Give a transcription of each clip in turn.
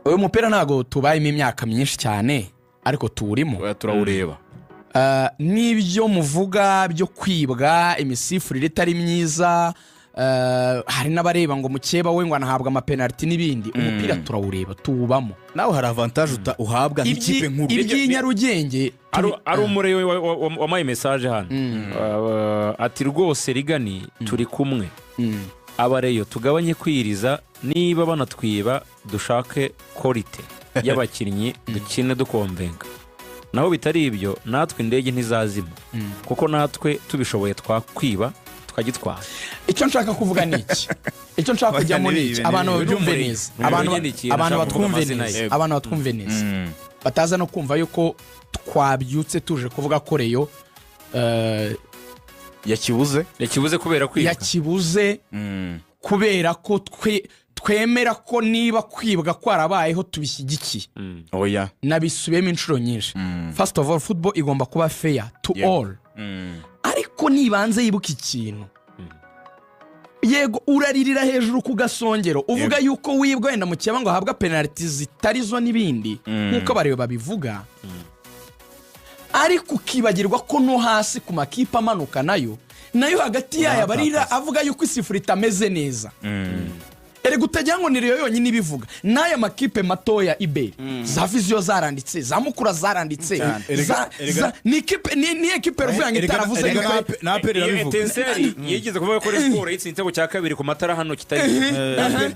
Uyu mupira ntabwo tubayemo imyaka myinshi cyane, ariko tuwurimo. Oya, turawureba. N'ibyo muvuga byo kwibwa, imisifurire itari myiza, hari n'abareba ngo mukeba we ngo anahabwa amapenaliti n'ibindi, umupira turawureba, tuwubamo. Nawe hari avantage uhabwa nk'ikipe nkuru. Iby'i Nyarugenge Ari umureyo wampaye message hano. Ati rwose rigani turi kumwe, abareyo tugabanye kwiriza, niba banatwiba dushake qualité y'abakinnyi, dukine dukombenga, naho bitari ibyo natwe indege ntizazima, kuko natwe tubishoboye twakwiba tukagitwara. Icyo nshaka kuvuga ni iki, icyo nshaka kujyamo ni iki, abantu babyumve neza, abantu Nshaka kuvuga batwumve amazina neza, ye. abantu batwumve neza, bataza no kumva yuko twabyutse tuje kuvuga ko Rayon yakibuze. Yakibuze kubera kwiba. Yakibuze kubera ko twe twemera ko niba kwibwa kwarabayeho tubishyigikiye. Oya. Nabisubiyemo inshuro nyinshi. First of all, football igomba kuba fair to all, ariko nibanze yibuka ikintu. Yego, uraririra hejuru ku gasongero uvuga yuko wibwa, wenda mukeba ngo ahabwa penaliti zitari zo n'ibindi nk'uko abareba babivuga, ariko ukibagirwa ko no hasi ku makipe amanuka nayo hagati yayo abarira avuga yuko isifuri itameze neza. Erega utagira ngo ni Rayon yonyine ibivuga, n'aya makipe matoya iberi za Vision zaranditse, za Mukura zaranditse, ni ekipe ruvuga ngo itaravuze Erega yuko na APR Iyo irabivuga. Etincelles yigeze kuvuga ko Rayon Sports yitsinze igitego cya kabiri ku matara hano kitari.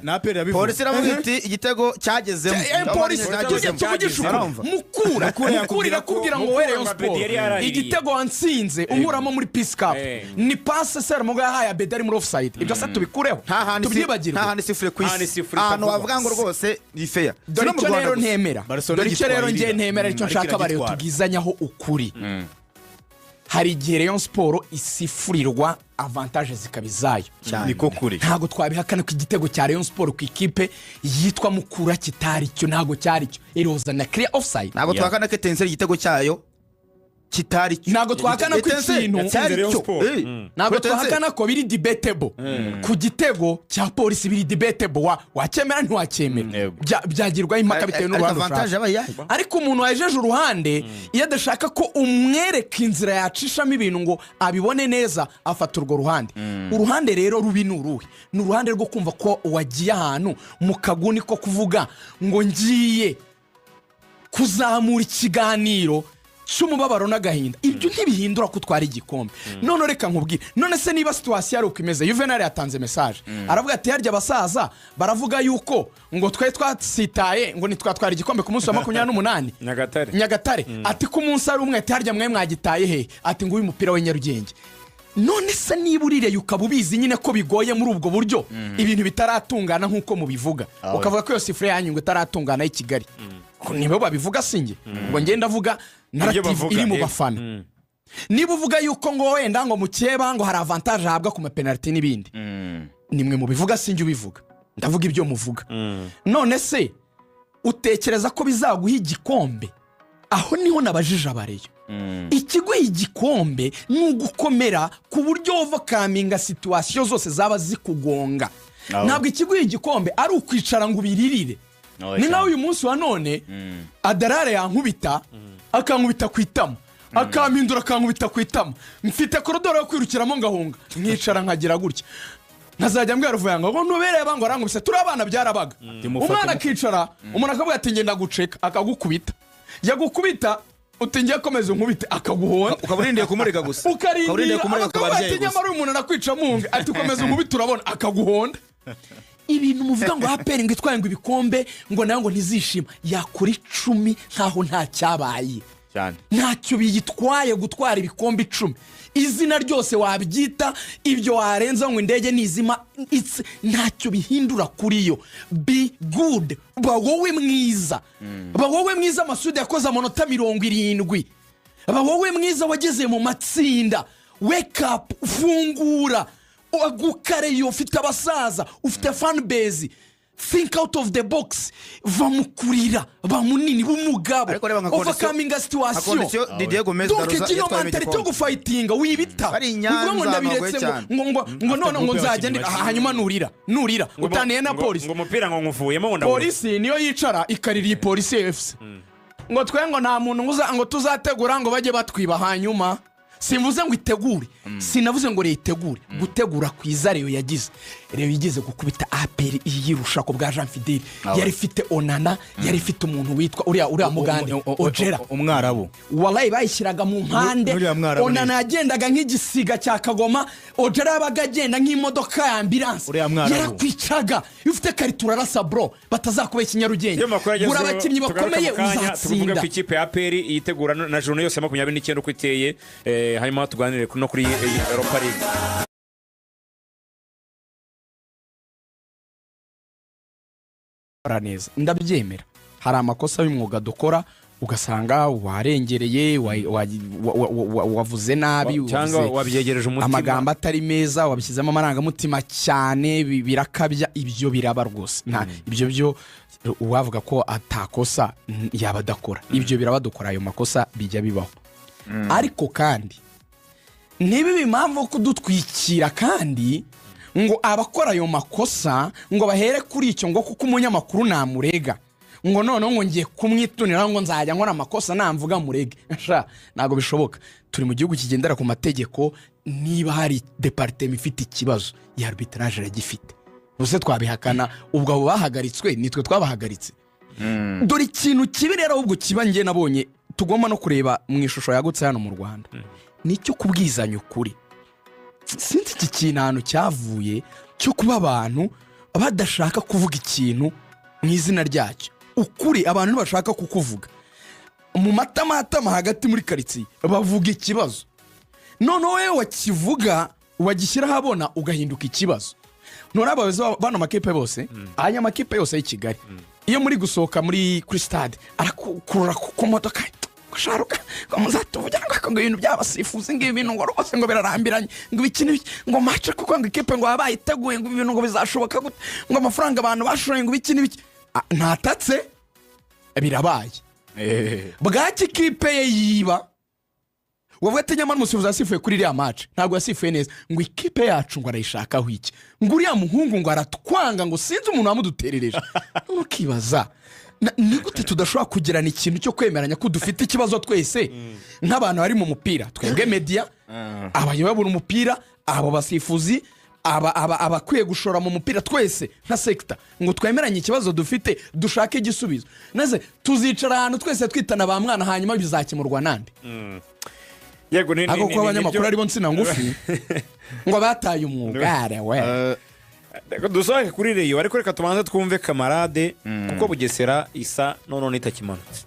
Na APR irabivuga. Polisi iravuga iti igitego cyagezemo. Polisi, tujye Cyagezemo. tuvugishe ukuri. Urumva? Mukura, Mukura Mukura irakubwira ngo Mukura we Rayon ngo Abedi yari Sport yaraririye. igitego wansinze unkuramo muri Peace Cup ni passe Serumogo yahaye Abedi ari muri offside. Ibyo se tubikureho, Nta hantu tubyibagirwe? Nta hantu isifure ku Nta hantu isi, isifure ahantu itavugwa. wavuga ngo rwose ni fair. Dore Si no mu icyo Rwanda rero gusa. ntemera, Barcelona dore icyo rero igitwara ngiye iriya. ntemera, icyo Ariko nshaka bareba iragitwara. tubwizanyaho ukuri. Hari igihe Rayon Sport isifurirwa avantage zikaba izayo. Niko kuri. Ntabwo twabihakana ko igitego cya Rayon Sport ku ikipe yitwa Mukura kitari cyo, ntabwo cyari cyo, iroza na clear offside. Ntabwo twahakana ko Etincelles igitego cyayo kitari cyo. Ntabwo twahakana ko Etincelles ikintu cyari Rayon cyo. Sport. Ntabwo Etincelles. twahakana ko biri debatable ku gitego cya Polisi, biri debatable, wacyemera ntiwacyemera. Byagirwaho impaka bitewe Ariko n'uruhande avantage ushaka. yabaye iyahe? Ariko umuntu wajeje uruhande, iyo adashaka ko umwereka inzira yacishamo ibintu ngo abibone neza, afata urwo ruhande. Uruhande rero rubi ni uruhe? Ni uruhande rwo kumva ko wagiye ahantu mu kaguni ko kuvuga ngo ngiye kuzamura ikiganiro cy'umubabaro n'agahinda. Ibyo ntibihindura ko utwara igikombe. None reka nkubwire, none se niba situation ari uko imeze, Juvenal yatanze message aravuga ati harya abasaza baravuga yuko ngo twe twasitaye ngo ntitwatwara igikombe ku munsi wa 28. Nyagatare. Nyagatare. Ati ko umunsi ari umwe, ati harya mwe mwagitaye he? Ati nguyu umupira w'i Nyarugenge. None se niba urireye ukaba ubizi nyine ko bigoye muri ubwo buryo, ibintu bitaratungana nk'uko mubivuga, ukavuga ko iyo sifure yanyu ngo itaratungana y'i Kigali, ko nibo babivuga sinjye, ubwo ngenda avuga narrative Bavuga, iri mu bafana. Niba uvuga yuko ngo wenda ngo mukeba ngo hari avantage ahabwa ku mapenaliti n'ibindi, nimwe mubivuga, sinjye ubivuga, ndavuga ibyo muvuga. None se utekereza ko bizaguha igikombe? Aho niho nabajije abareyo. Ikiguha igikombe ni ugukomera ku buryo overcominga situation zose zaba zikugonga. Ntabwo ikiguha igikombe ari ukwicara ngo ubiririre. Ni nawe uyu munsi wa none adarare yankubita, akankubita ku itama, akampindura, akankubita ku itama, mfite corridor yo kwirukiramo ngahunga, nkicara nkagira gutya, nkazajya mbwira Ruvuga ngo ntubereye ngo arankubise. Turi abana byarabaga, umwana akicara, umuntu akavuga ati ngenda guceka, akagukubita, yagukubita uti ngiye komeza unkubite, akaguhonda. Ukaba urindiye kumurega gusa. Ukaba urindiye Ukarindira kumurega ku akavuga ati babyeyi gusa. nyamara uyu muntu arakwica munga, ati komeza unkubite urabona, akaguhonda. Ibintu muvuga ngo APR ngo itwaye ngo ibikombe ngo nayo ngo ntizishima, yakora 10 nkaho nta cyabaye. Ntacyo biyitwaye gutwara ibikombe 10, izina ryose wabyita ibyo warenza ngo indege nizima, ntacyo bihindura kuri yo. Be good, ba wowe mwiza, ba wowe mwiza. Masudi yakoze amanota 70. Ba wowe mwiza wageze mu matsinda. Wake up, fungura, agukareyo, ufite abasaza, ufite fanbase. Think out of the box, va mu kurira, ba munini b'umugabo, Ariko reba nka condition- overcoming nka situation. condition Didier Gomez Donc Daroza kino yatwayemo mentality yo igikombe. gufightinga wibita Bari i Nyanza, uvuga ngo ndabiretse, ahantu ngo hagoye ngo ngo ngo none ngo groupe nzagende y'abakinnyi bake. Hanyuma nurira utaniye na polisi. Ngo umupira ngo nkuvuyemo, ngo ndawureka. Polisi niyo yicara ikarira iyi Polisi FC, ngo twe ngo nta muntu ngo tuzategura ngo bajye batwiba. Hanyuma simvuze ngo itegure, sinavuze ngo leta itegure. Gutegura kwiza Rayon yagize, Rayon yigeze gukubita APR iyirusha ku bwa Jean Fidele, yari ifite Onana, yari ifite umuntu witwa uriya Mugande Ojera. Umwarabu. Wallahi bayishyiraga mu mpande. N'uriya mwarabu. Onana yagendaga nk'igisiga cya kagoma, Ojera yabaga agenda nk'imodoka ya ambulance. Uriya mwarabu. Yarakwicaga. Iyo ufite karita urarasa, bro, batazakubeshya. Nyarugenge, Iyo makuru gura agezweho, abakinnyi tugaruke bakomeye, mu kanya, tuvuge uzatsinda. ku ikipe ya APR yitegura na journée yose ya 29 uko iteye, hanyuma tuganire no kuri Europa League. Gukora neza ndabyemera, hari amakosa y'umwuga dukora, ugasanga warengereye, wavuze nabi, cyangwa wavuze wabyegereje umutima. Amagambo atari meza, wabishyizemo amarangamutima cyane, birakabya. Ibyo biraba rwose. Nta ibyo byo uwavuga ko atakosa yaba adakora. Ibyo biraba, dukora ayo makosa, bijya bibaho. Ariko kandi ntibibe impamvu yo kudutwikira, kandi ngo abakora ayo makosa ngo bahere kuri icyo, ngo kuko umunyamakuru namurega, ngo noneho ngo ngiye kumwitunira, ngo nzajya nkora amakosa namvuga murege. Sha, ntabwo bishoboka. Turi mu gihugu kigendera ku mategeko. Niba hari département ifite ikibazo ya arbitrage, iragifite. Ubuse twabihakana? Ubwo abo bahagaritswe nitwe twabahagaritse? Dore ikintu kibi rero ahubwo kiba, njye nabonye tugomba no kureba mu ishusho yagutse hano mu Rwanda, nicyo kubwizanya ukuri. Sinzi iki kintu ahantu cyavuye cyo kuba abantu badashaka kuvuga ikintu mu izina ryacyo. Ukuri abantu ntibashaka kukuvuga mu matamatama hagati muri karitsiye, bavuga ikibazo. Noneho wowe wakivuga, wagishyira ahabona, ugahinduka ikibazo. None abayobozi bano makipe bose, aya makipe yose y'i Kigali, iyo muri gusohoka muri kuri stade, arakurura ku modoka ngo sharuka, ngo muzatuvugira ngo ibintu by'abasifuzi, ngo ibintu ngo rwose ngo birarambiranye, ngo ibiki n'ibiki, ngo match kuko ngo ikipe ngo baba bayiteguye, ngo ibintu ngo bizashoboka gute, ngo amafaranga abantu bashoye, ngo ibiki n'ibiki. Ah, ntatatse birabaye bwaki ikipe ye yiba, wavuga ati nyamara umusifuzi yasifuye kuri iriya match ntabwo yasifuye neza, ngo ikipe yacu ngo arayishakaho iki, ngo uriya muhungu ngo aratwanga, ngo sinzi umuntu wamuduterereje. Ukibaza ni gute tudashobora kugirana ikintu cyo kwemeranya ko dufite ikibazo twese nk'abantu bari mu mupira, twebwe media, abayobora umupira, abo basifuzi, abakwiye gushora mu mupira, twese nka secteur, ngo twemeranye ikibazo dufite, dushake igisubizo. Maze tuzicara ahantu twese twitana ba mwana, hanyuma bizakemurwa nande? Yego, ni Ariko kuba abanyamakuru aribo nsina ngufi ngo bataye umwuga, we. Reka dusohoke kuri Rayon, ariko reka tubanze twumve kamarade, kuko Bugesera isa none itakimanutse.